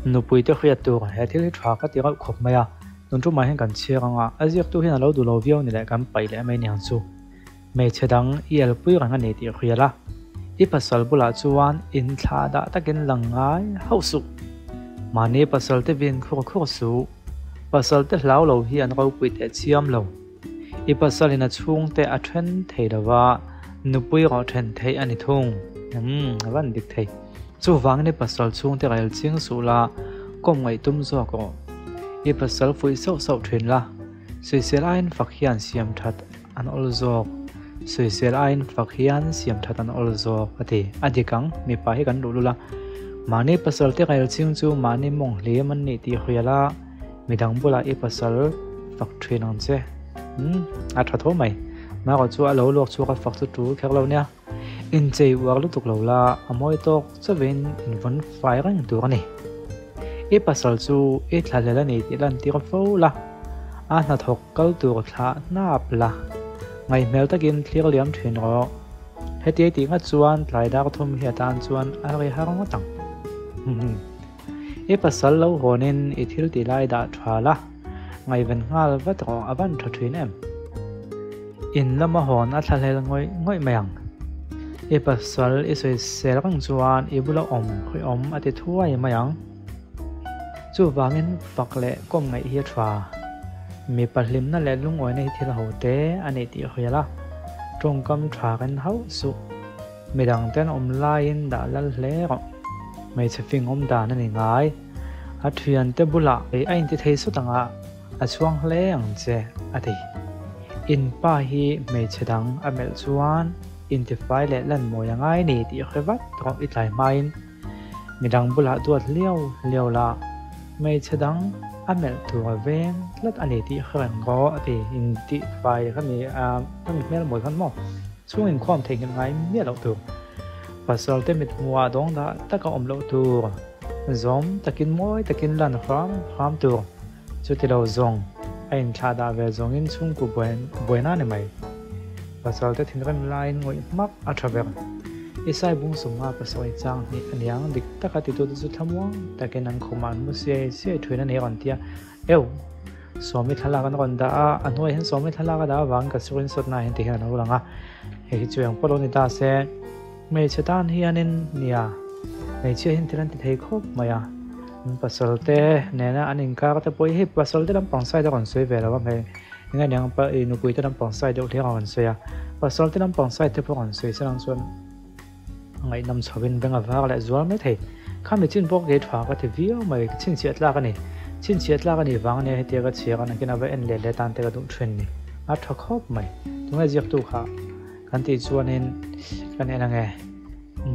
Nupui te hriat tur he thil hi tha ka ti rauh khawp mai a, tun tumah hian kan chhiar ang a, a ziaktu hian a lo duh lo viau ni leh kan paih leh mai niang chu. Hmeichhe dang i elpui reng a ni tih hria la, i pasal bulah chuan inthlah dah takin lang ngai hauh suh. Mahni pasal te vin khur khur suh. Pasal te hlau lo hi an ropui teh chiam lo. I pasalin a chhungte a then thei lo va, nupui erawh then theih a ni thung. Umm, a van dik thei. Chuvangin i pasal chhungte rel ching suh la, kawm ngaihtum zawk rawh. I pasal fuih sauh sauh thin la, sawisel aiin fak hian siam that an awl zawk. Sawisel aiin fak hian siam that an awl zawk a ti. A dik ang, mipa hi kan luh lul a. Mahni pasal te rel ching chu mahni mawng hlim an nih tih hria la, midang bulah i pasal fak thin ang che. Umm, a tha tho mai. Marawh chu a lo luak chhuak a fak chu tul kher lo nia. Inchei uar lutuk lo la, a mawi tawk chauhin invawn fai reng tur a ni. I pasal chu i thlahlel a ni tih lantir fo la, a hnathawk kal tur thlah hnap la, ngaihmel takin thlir liam thin rawh. Hetiai tih nghat chuan tlai dar thum hi atan chuan a ri har ngawt ang. I pasal lo hawnin i thil tih lai dah tha la, ngaihven nghal vat rawh a van tha thin em? In lama hawn a thlahlel ngawih ngawih mai ang. I pasal i sawisel reng chuan i bula awm hrehawm a ti thuai mai ang. Chuvangin fak leh kawm ngaih hi a tha. Mipa hlimna leh lungawina hi thil ho te a nih tih hria la, tawngkam tha kan hauh suh. Midang ten awm laiin dah lal hle rawh. Hmeichhe fing awm dan a ni ngai. A thiante bulah ei a inti thei sawt ang a, a chhuang hle ang che, a ti. In pa hi hmeichhe dang a melh chuan intifai leh lan mawi a ngai ni tih hre vat rawh i tlai hmain midang bulah duat hliau hliau la, hmeichhe dang a melh tur a veng tlat a ni tih hre reng rawh, a ti. Intifai kha mi a hmel mawi khan maw? Chhung inkhawm theihnghilh ngai miah loh tur. Pasal te mit hmuhah dawng dah taka awm loh tur. Zawm takin mawi takin lan hram hram tur. Chuti lo zawng a inthlah dah ve zawngin chhungku buaina ni mai. Pasal te thinrim laiin ngawih hmak a tha ber. I sai bung sumnga pasawih chang hnih a niang dik taka titute chu thlamuang takin an khumah an mu siai siai thuin a ni rawn tia. Eu! Sawmi thlalak an rawn dah a, a hnuaiah hian sawmi thlalak a dah avangin ka screenshot na hian ti hian a lo lang a, hei hi chu eng pawh lo ni ta se, hmeichhe tan hianin nia hmeichhia hian thil an ti thei khawp mai a, an pasal te nena an inkar te pawh hi hei pasal te lampang side a rawn sawi ve lo a hmei eng nge niang nupui te lampang side deuh hliang a rawn sawi a, pasal te lampang side te pawh a rawn sawi se lang chuan. A ngaihnawm chho in beng a var leh zual mai thei. Kha mi chin pawh kei tha ka ti viau mai, chhinchhiah tlak a ni. Chhinchhiah tlak a nih vang a nia hetia ka chhiar a nakin a va en let leh tan te ka duh thin ni. A tha khawp mai. Tunge ziaktu kha kan tih chuanin kan en ange.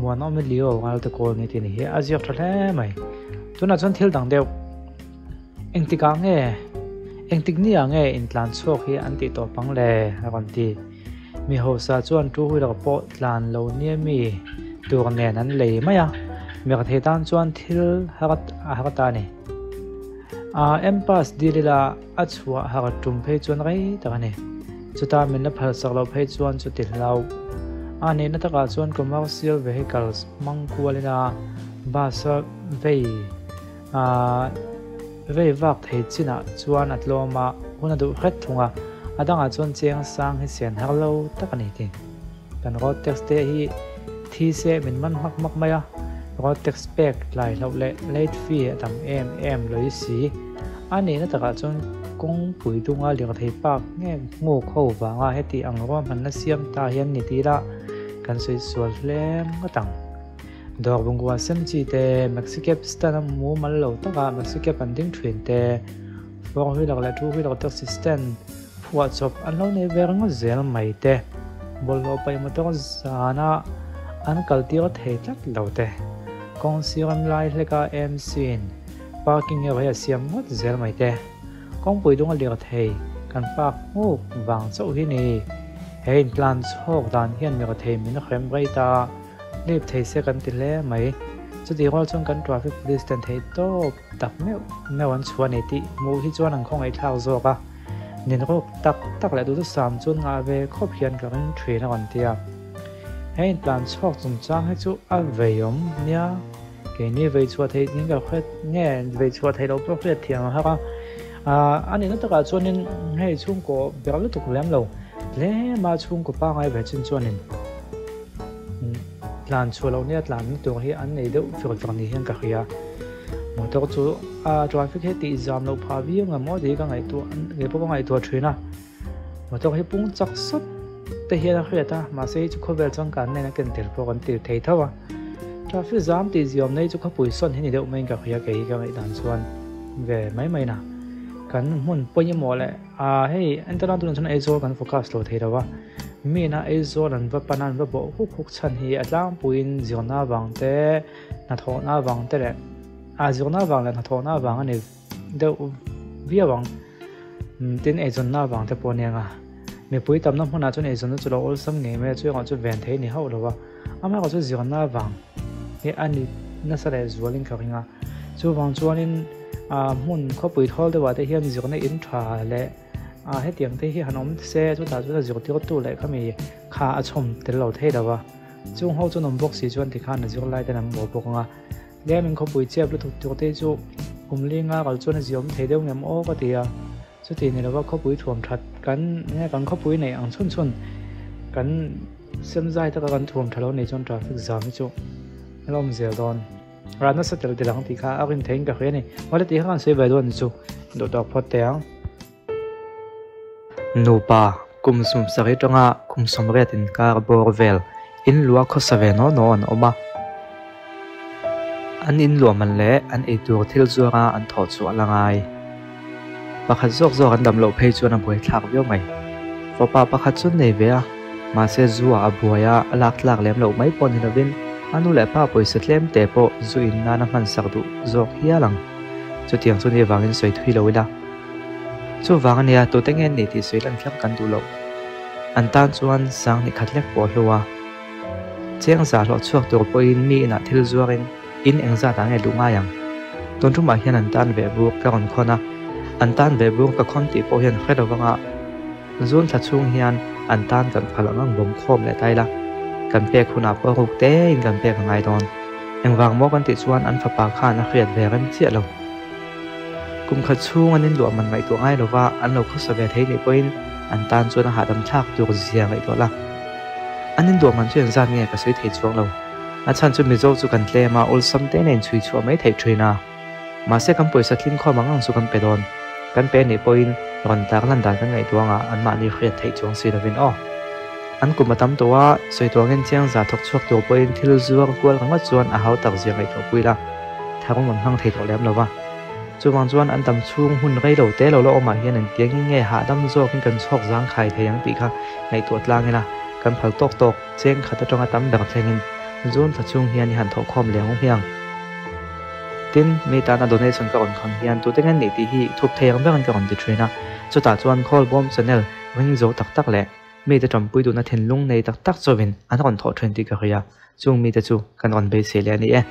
Muanawm i Leo Ngalte kawl ni tih ni hi a ziak tha hle mai. Tunah chuan thil dang deuh engtikah nge engtik ni ah nge intlan chhuak hi an tih tawp ang le a rawn ti. Mi hausa chuan two wheeler pawh tlan lo nia mi tur nen an lei mai a, mi rethei tan chuan thil har a har ta a ni. Aa M-pass dil ila a chhuah har tum phei chuan rei tak a ni. Chuta min la phalsak loh phei chuan chuti hlau. A nihna takah chuan commercial vehicles hmang kual ila bus a vei aa Vei vak thei chinah chuan a tlawm a, hun a duh hret thung a, a dangah chuan chiang sang hi sian har lo tak a ni tih. Kan road tax te hi thi se min man hmak hmak mai a, road tax pek tlai hloh leh late fee a tam em em lawih si. A nihna takah chuan kawngpui dunga lirthei park nge nguk ho vanga heti ang ruahmanna siam ta hian ni tih lah kan sawi sual hle ngawt ang. Dawr bungrua sem chi te, Maxi Cab stand a mumal lo taka Maxi Cab an ding thin te, four wheeler leh two wheeler taxi stand phuah chawp an lo nei ve ringawt zel mai te, bawlhhlawh paih motor zana an kal tir thei tlat lo te, kawng siram lai hleka AMC in parking erawh hi a siam ngawt zel mai te, kawngpui dung a lir thei kan park nghuk vang chauh hi ni. He intlan chhawk dan hian mi rethei min hrem rei ta. Lip thei se kan ti hle mai. Chutih rual chuan kan traffic police ten theih tawp tak meuh meuh an chhuah a ni tih hmuh hi chuan an khawngaih thlak zawk a. Nin ruk tak tak leh duhthusam chuan ngah ve khawp hian ka ring thin a rawn ti a. He intlan chhuak chungchang hi chu a veiawm nia. Keini vei chhuah theih ding ka hriat nge vei chhuah theih loh pawh hriat thiam a har a. A nihna takah chuanin hei chhungkaw ber lutuk lem lo tlema chhungkaw pangngai ve chin chuanin tlan chhuah loh nia tlan na tur hi an nei deuh fir fir ni hian ka hria. Motor chu a traffic hi tih zam loh phah viau ngam maw tih hi ka ngaihtuah kei pawh ka ngaihtuah thin a. Motor hi pung chak sawt te hian a hriat a, mahse hei chu khawvel changkan nen a ken tel pawh kan tir thei tho a. Traffic zam tih ziawm nei chu khawpui sawn hi ni deuh maiin ka hria kei hi ka ngaihdan chuan ve mai mai na. Kan hmun pawimawh leh ah hei entirna tunah chuan Aizawl kan focus lo thei lo a, mi ina Aizawl an va pan a an va bawh huk huk chhan hi a tlangpuiin zirna avang te hnathawhna avang te leh ah zirna avang leh hnathawhna avang a ni deuh viau ang. Tin eizawnna avang te pawh a nia nga, mipui tamna hmunah chuan eizawnna chu lo awlsam ngei mai a, chu erawh chu ven thei a ni hauh lo a, amaherawh chu zirna avang hi a ni nasa leh zualin ka ring a, chuvang chuanin ah hmun khawpui thawl deuhah te hian zirna in tha leh ah hetiang te hi han awm se chutah chuan a zirtirtu leh khami kha a chhawm tel lo thei lo a, chung ho chuan awm bawk si chuan tikhan a zirlai ten an bawh bawk ang a. Tlem in khawpui chiap lutuk tur te chu kum linga kal chuan a ziawm thei deuh ngem aw ka ti a, chuti ni lova khawpui thuam that kan nge kan khawpui neih ang chhun chhun kan sem zai taka kan thuam tha lo nei chuan traffic zam hi chu a la awm zel dawn. Rah nasa tel tel ang tih kha a rin theiin ka hria a ni. Mawle tih kha kan sawi ve dawn ni chu duh tawk phawt teh ang. Nupa kum sumsarih atanga kum 80 inkar bawr vel in luah khawsa ve naw naw an awm a. An in luah man leh an eitur thil zuara an thawh chhuah la ngai. Pakhat zawk zawk an dam loh phei chuan a buaithlak viau mai. Fapa pakhat chu an nei ve a, mahse zu ah a buai a, a lak tlak lem loh mai pawh ni lovin a nu leh pa pawisa tlem te pawh zu in nan a hmansak duh zawk hial ang. Chutiang chu ni avangin sawi thui lo ila. Chuvang a nia, tute nge an nih tih sawi lan kher kan duh loh. An tan chuan sang ni khat lek pawh a hlu a. Cheng zah hlawh chhuak tur pawhin mi inah thil zuarin in engzat ah nge luh ngai ang? Tun tumah hian an tan veh bur ka rawn khawn a, an tan veh bur ka khawn tih pawh hian hre lo vanga zun thla chhung hian an tan kan phal ang ang bawm khawm leh ta ila, kan pek hunah pawh ruk tein kan pek a ngai dawn. Engvang maw kan tih chuan an fapa khan a hriat ve rem chiah lo. Kum khat chhung an inluah man ngaihtuah ngai lova an lo khawsa ve thei nih pawhin an tan chuan a hahdam thlak tur zia ngaihtuah la. An inluah man chu engzat nge ka sawi thei chuang lo. A chhan chu Mizo chu kan tlem a, awlsam te nen chhui chhuah mai theih thin a. Mahse kan pawisa tling khawm ang ang chu kan pe dawn. Kan pe nih pawhin rawn tar lan dan kan ngaihtuah anga anmahni hriat theih chuang si lovin aw. An kum a tam tawh a, sawi tuangin chiang za thawk chhuak tur pawhin thil zuar kual ringawt chuan a hau tak zia ngaihtuah pui la. Tharum an hmang thei tawh lem lo va. Chuvang chuan an dam chhung hun rei lo te lo la awmah hian engtiang in nge hahdam zawkin kan chhawk zang khai thei ang tih kha ngaihtuah tlang ila, kan phal tawk tawk cheng khat atanga tam ber thlengin zun thla chhung hian i han thawh khawm leh ang hmiang. Tin, mi tana donation ka rawn khan hian tute nge nih tih hi thup thei ang berin ka rawn ti thin a, chutah chuan Khawlbawm channel ring zo tak tak leh mite tanpui duhna thinlung nei tak tak chauhin an rawn thawh thin tih ka hria. Chung mite chu kan rawn beisei leh a ni e.